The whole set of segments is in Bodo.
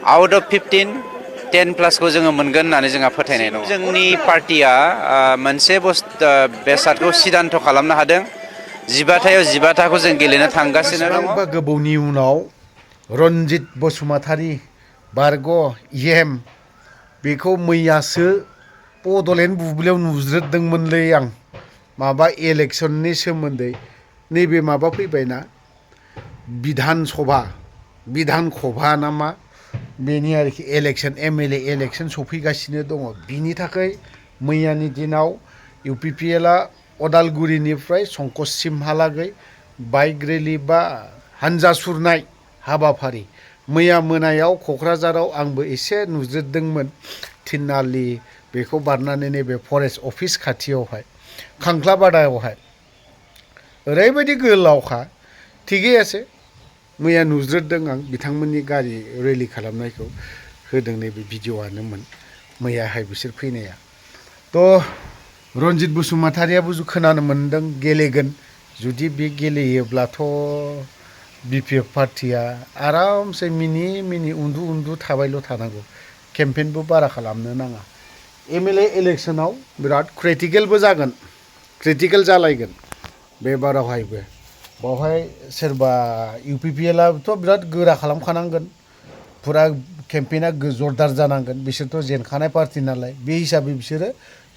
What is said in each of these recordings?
आउट अफ 15 10 प्लसखौ जोङो मोनगोन होननानै जोंहा फोथायनाय दं। जोंनि पार्टिया मोनसे बेसादखौ सिदान्थ खालामनो हादों। 15थायाव 15थाखौ जों गेलेनो थांगासिनो दङ। बेसेबांबा गोबावनि उनाव रन्जित बसुमतारी बारग' इएम बेखौ मैयासो बड'लेण्ड बुब्लियाव नुज्रोदोंमोनलै आं माबा इलेक्सननि सोमोन्दै नैबे माबा फैबायना बिधान सभा ना मा बेनि आरोखि इलेक्सन एमएलए इलेक्सन सफैगासिनो दङ। बिनि थाखाय मैयानि दिनाव इउपिपिएलआ अदालगुरिनिफ्राय संकससिमहालागै बाइक रेलि बा हानजा सुरनाय हाबाफारि मैया मोनायाव क'क्राझाराव आंबो एसे नुज्रोदोंमोन। थिनालि बेखौ बारनानै नैबे फरेस्ट अफिस खाथियावहाय खांख्लाबादायावहाय ओरैबायदि गोलावखा थिगै আছে। मैया नुज्रोदों आं बिथांमोननि गारि रेलि खालामनायखौ होदों नैबे भिडिअ'आनोमोन मैयाहाय बिसोर फैनाया। थ' रन्जित बसुमतारियाबो खोनानो मोन्दों गेलेगोन। जुदि बे गेलेयोब्लाथ' बिपिएफ पार्टिया आरामसे मिनि उन्दु थाबायल' थानांगौ। केम्पेइनबो बारा खालामनो नाङा। एमएलए इलेक्सनाव बिराद क्रिटिकेलबो जागोन, क्रिटिकेल जालायगोन बे बारावहायबो। बावहाय सोरबा इउपिपिएलआथ' बिराद गोरा खालामखानांगोन। फुरा केम्पेइना जरदार जानांगोन। बिसोरथ' जेनखानाय पार्टि नालाय बे हिसाबै बिसोरो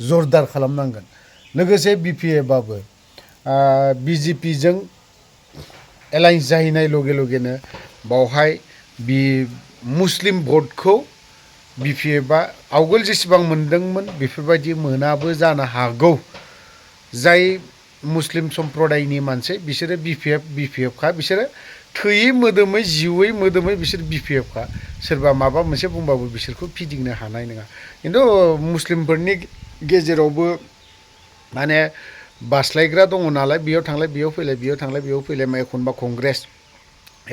जरदार खालामनांगोन। लोगोसे बिपिएफआबो बिजेपिजों एलायन्स जाहैनाय लगे लगेनो बावहाय मुस्लिम भटखौ बिपिएफआ आवगोल जेसेबां मोनदोंमोन बेफोरबायदि मोनाबो जानो हागौ। जाय मुस्लिम सम्प्रदायनि मानसि बिसोरो बिपिएफखा बिसोरो थैयै मोदोमै जिउयै मोदोमै बिसोर बिपिएफखा। सोरबा माबा मोनसे बुंबाबो बिसोरखौ फिदिंनो हानाय नङा। खिन्थु मुस्लिमफोरनि गेजेरावबो माने बास्लायग्रा दङ नालाय बेयाव थांलाय बेयाव फैलाय बेयाव थांलाय बेयाव फैलाय एखनबा कंग्रेस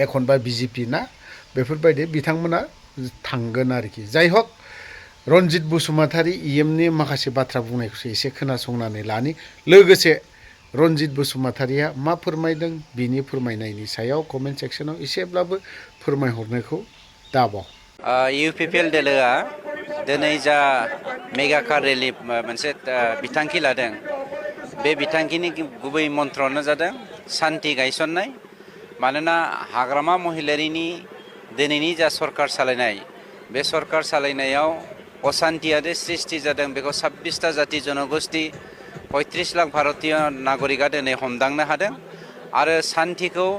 एखनबा बिजेपि ना बेफोरबायदि बिथांमोना थांगोन आरोखि। जाय हक रन्जित बसुमतारी इएमनि माखासे बाथ्रा बुंनायखौसो एसे खोनासंनानै लानि। लोगोसे रन्जित बसुमतारिया मा फोरमायदों बिनि फोरमायनायनि सायाव कमेन्ट सेक्सनाव एसेब्लाबो फोरमायहरनायखौ दाबाव। इउपिपिएल दोलोआ दिनै जा मेगा कार रेलि मोनसे बिथांखि लादों बे बिथांखिनि गुबै मन्त्रआनो जादों सान्थि गायसननाय। मानोना हाग्रामा महिलारिनि दिनैनि जा सरकार सालायनाय बे सरकार सालायनायाव असान्थियादि सृष्टि जादों बेखौ 26टा जाति जनगोष्ठी 35 लाख भारतीय नागरिकआ दिनै हमदांनो हादों। आरो सान्थिखौ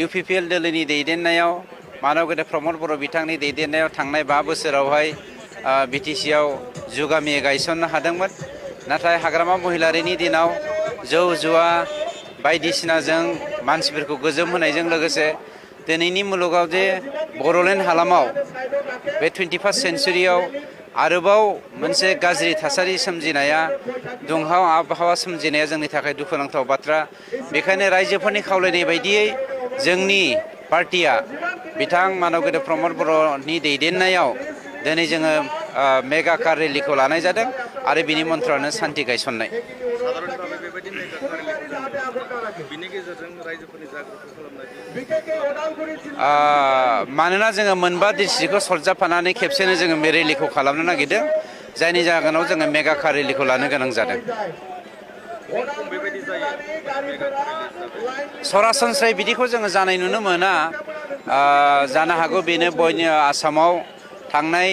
इउपिपिएल दोलोनि दैदेननायाव मानव गेदेर प्रमद बर' बिथांनि दैदेननायाव थांनाय 5 बोसोरावहाय बिटिसिआव जुगामि गायसननो हादोंमोन। नाथाय हाग्रामा महिलारिनि दिनाव जौ जुवा बायदिसिनाजों मानसिफोरखौ गोजोम होनायजों लोगोसे दिनैनि मुलुगाव जे बड'लेण्ड हालामाव बे 21st सेन्चुरियाव आरोबाव मोनसे गाज्रि थासारि सोमजिनाया दुंहाव आबहावा सोमजिनाया जोंनि थाखाय दुखुनांथाव बाथ्रा। बेखायनो रायजोफोरनि खावलायनाय बायदियै जोंनि पार्टिया बिथां मानव गेदेर प्रमद बर'नि दैदेननायाव दिनै जोङो मेगा कार रेलिखौ लानाय जादों आरो बिनि मन्त्रआनो सान्थि गायसननाय। मानोना जोङो मोनबा डिस्ट्रिक्टखौ सरजाबफानानै खेबसेनो जोङो बे रेलिखौ खालामनो नागिरदों। जायनि जाहोनाव जोङो मेगा कार रेलिखौ लानो गोनां जादों। सरासनस्रायै बिदिखौ जोङो जानाय नुनो मोना। जानो हागौ बेनो आसामाव थांनाय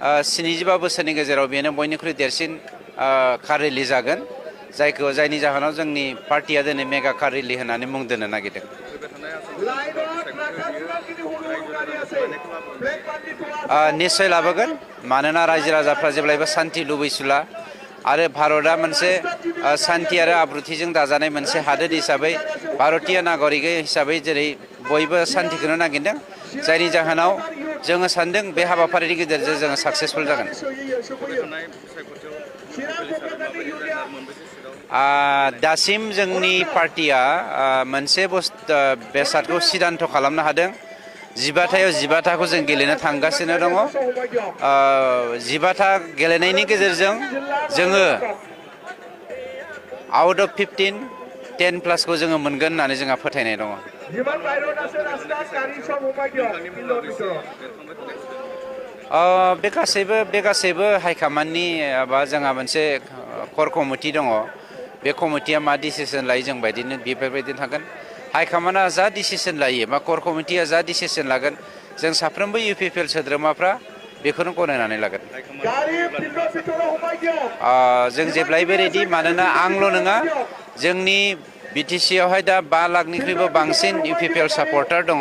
75 बोसोरनि गेजेराव बेनो बयनिख्रुइ देरसिन कार रेलि जागोन। जायनि जाहोनाव जोंनि पार्टिया दिनै मेगा कार रेलि होननानै मुं दोननो नागिरदों। निस्सय लाबोगोन। मानोना रायजो राजाफ्रा जेब्लायबो सान्थि लुबैसुला आरो भारतआ मोनसे सान्थि आरो आब्रुथिजों दाजानाय मोनसे हादोर हिसाबै भारतीय नागरिक हिसाबै जेरै बयबो सान्थिखौनो नागिरदों। जायनि जाहोनाव जोङो सानदों बे हाबाफारिनि गेजेरजों जोङो साक्सेसफुल जागोन। दासिम जोंनि पार्टिया मोनसे बेसादखौ सिदान्थ खालामनो हादों। 15थायाव 15थाखौ जों गेलेनो थांगासिनो दङ। 15था गेलेनायनि गेजेरजों जोङो आउट अफ 15 10 प्लसखौ जोङो मोनगोन होननानै जोंहा फोथायनाय दङ। बे गासैबो हाइकामान्डनि बा जोंहा मोनसे कर कमिटि दङ बे कमिटिया मा डिसिसन लायो जों बायदिनो बेफोरबायदिनो थागोन हाइकामान्डआ जा डिसिसन लायो बा कर कमिटिया जा डिसिसन लागोन जों साफ्रोमबो UPPL सोद्रोमाफ्रा बेखौनो गनायनानै लागोन जों जेब्लायबो रेडि मानोना आंल' नङा जोंनि BTC आवहाय दा 5 लाखनिख्रुइबो बांसिन UPPL सापर्टार दङ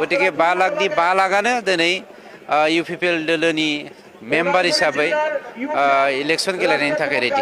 गतिके 5 लाखनि 5 लाखआनो दिनै UPPL दोलोनि मेम्बार हिसाबै इलेक्सन गेलेनायनि थाखाय रेडि